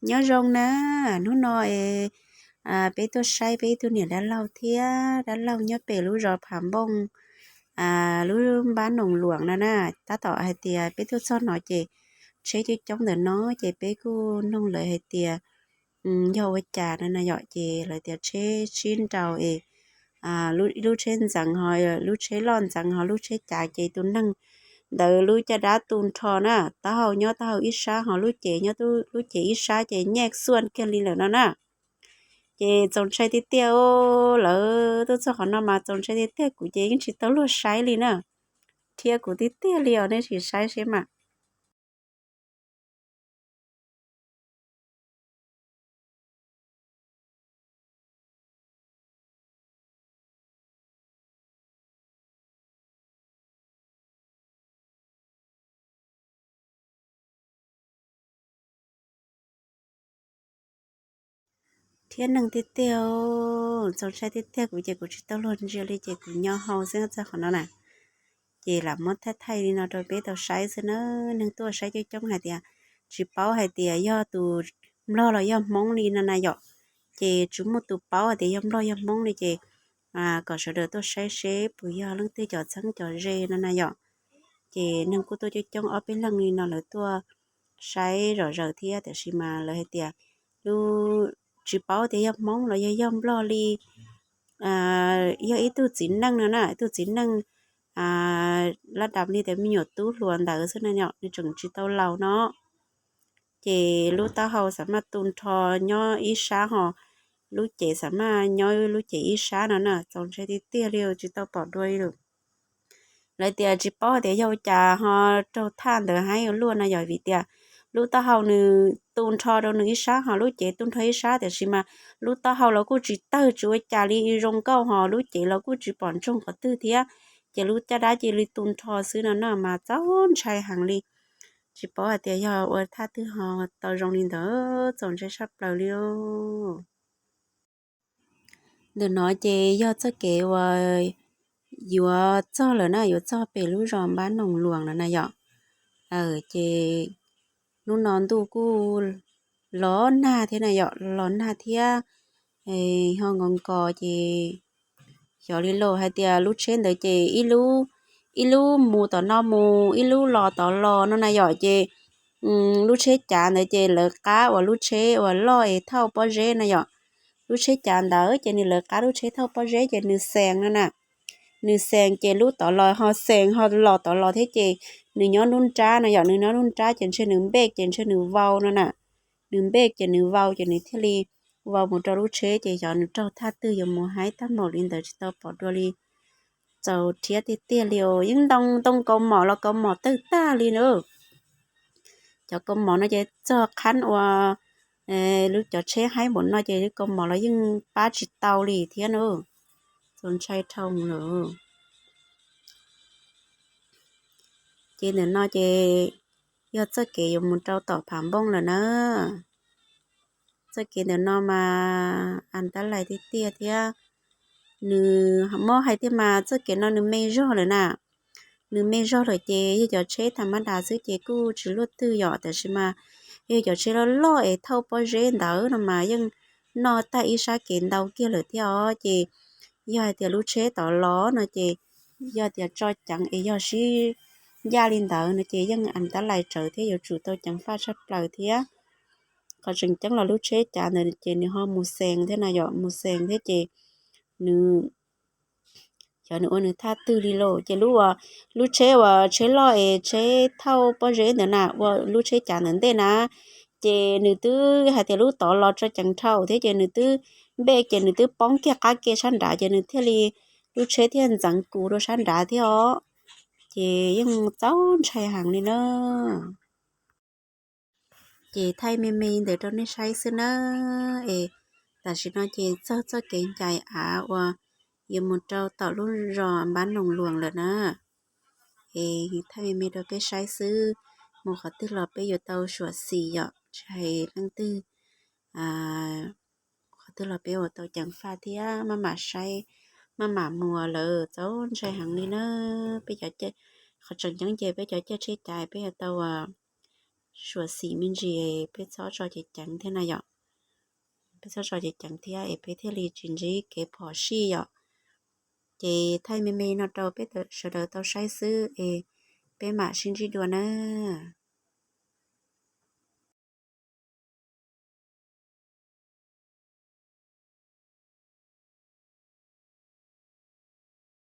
Nyob zoo na, hnub no es peb tuaj saib peb ib tug niam dab laug thiab dab laug nyob pem lub zos Phav Npooj, lub npab Noos Luam no na. Tab tom hais tias peb tuaj txog no ces tsheb coob coob ntawm no ces peb kuj noog lawv hais tias yog ua cas no na yom, ces lawv tias tsheb sib nraus es lub tsheb ntxeev ho, lub tsheb loj ntxeev ho lub tsheb cav ces tus neeg ntawd lub caj dab tu nrho na, taub hau nyob taub hau ib sab ho lub cev nyob lub cev ib sab ces nyaj xuaj kiag li lawm no na. Ces txaus ntshai tiag tiag, lawv tuaj txog qhov no mas txaus ntshai tiag tiag, kuv ces yeej tsis tau luag saib li na, thiab kuv tiag tiag li os, nej sim saib seb mas. Thiab neeg tiag tiag, txaus ntshai tiag tiag, kuv ces kuv tsis tau luag ntsia li ces kuv nyo hau xwb txog qhov no na. Ces lam muab thaij thaij li no rau peb tau saib xwb na. Neeg tuaj saib coob coob hais tias tsis paub hais tias yog tus Nplog los yog Hmoob li no na yom. Ces tsis muaj tus paub hais tias yog Nplog yog Hmoob li ces kom sawv daws tuaj saib seb puas yog leej twg cov txheeb cov ze no na yom. Ces neeg kuj tuaj coob coob ob peb leeg li no lawv tuaj saib zom zaws thiab, tiam sis mas lawv hais tias lub, tsis paub tias yog Hmoob los yog yog Nplog li, yog ib tug txiv neej no na, ib tug txiv neej laj dam li tias me nyuam tub hluas ntawd xwb na yom, nws tseem tsis tau laus no. Ces lub taub hau xam maj tu nrho nyob ib sab ho, lub cev xam maj nyob lub cev ib sab no na, txaus ntshai tiag tiag li, tsis tau pom dua li lawm. Lawv tias tsis paub tias yog ua cas ho raug thaj ntawd heev ua luaj no yog vim tias lub taub hau nws tu nrho rau nws ib sab ho lub cev tu nrho ib sab, tiam sis mas lub taub hau los kuj tsis tawg tsis ua cas li, zoo nkauj ho lub cev los kuj tsis pom ntsoog qhov twg thiab. Ces lub caj dab cia li tu nrho xwb no na mas txaus ntshai heev li. Tsis paub hais tias yog ua thaj twg ho tau zoo li ntawd, txaus ntshai saj plaws li. Ntawm no ces yog txoj kev uas yuav txog lawm na, yuav txog pem lub zos npab Noos Luam lawm na yom. Ces hnub no ntuj kuj los nag thiab na yom, los nag thiab ho nkos nkos ces xyov li lauj, hais tias lub tsheb ntawd ces ib lub mus tom no mus ib lub los tom los no na yom. Ces lub tsheb cav ntawd ces lawv qab uas lub tsheb uas loj es thauj pob zeb na yom. Lub tsheb cav ntawd ces nws lawv qab lub tsheb thauj pob zeb ces nws xees no na. Nws xees ces lub tom los ho xees ho los tom los thiab ces nws nyob nruab nrab no yom, nws nyob nruab nrab ces ntshe nws npej ces ntshe nws vau no na. Nws npej ces nws vau ces nws thiaj li vau mus rau lub tsheb ces xyov nws raug thaj twg yuav mus haib tag npaum li ntawd tsis tau pom dua li. Txaus rhiab tiag tiag li os, yeej ntoo ntoo kaus mom los kaus mom tawg tag li na. Cov kaus mom no ces txog qhab uas lub cov tsheb haib npaum no ces lub kaus mom los yeej pab tsis tau li thiab na. Txaus ntshai dhau lawm. Ces ntawm no ces yog txoj kev yuav mus rau tom Phav Npooj lawm na. Txoj kev ntawm no mas as tab lais tiag tiag thiab. Nws muab hais tiag mas txoj kev no nws me zog lawm na. Nws me zog lawm ces yog cov tsheb tham mab das xwb ces kuj tsis luaj twg yom, tiam sis mas yog cov tsheb loj loj es thauj pob zeb ntawd no mas yeej noj tag ib sab kev ntau kiag lawm thiab os. Ces yog hais tias lub tsheb tod los no ces yog tias tso ceev es yog sib ncaj li ntawd no ces yeej as tab lais tsawv thiab yuav tsum tau ceev faj tshaj plaws thiab. Qhov tseem ceeb los lub tsheb cav ntawd ces nws ho mus xees thiab na yom, mus xees thiab ces nws xyov nws ua nws thaj twg li lauj. Ces lub uas lub tsheb uas tsheb loj es tsheb thauj pob zeb ntawd na, ua lub tsheb cav ntawd ntej na, ces nws twb hais tias lub tod los tso ceev dhau thiab ces nws twb npej ces nws twb poob kiag qab ke sab nrad ces nws thiaj li, lub tsheb thiaj ntxeev kus rau sab nrad thiab os. Ces yeej txaus ntshai heev li na. Ces thaij me me ntawd rau nej saib xwb na. Es tam sim no ces txog txoj kev ncaim av uas yuav mus rau tom lub zos npab Noos Luam lawm na. Es thaij me me rau peb saib xwb, mus qhov twg los peb yuav tau suam xis yom, tsis hais leej twg, qhov twg los peb yuav tau ceev faj thiab maj mam saib, maj mam mus lawm, txaus ntshai heev li na. Peb cov, qhov tseem ceeb ces peb cov caij tsheb cav peb yuav tau suam xim me ntsis, peb txhob tso ceev ceev thiab na yom. Peb txhob tso ceev ceev thiab es peb thiaj li tsis ntsib kev phom sij yom. Ces thaij me me no rau peb sawv daws tau saib xwb es peb mam sib ntsib dua nawb.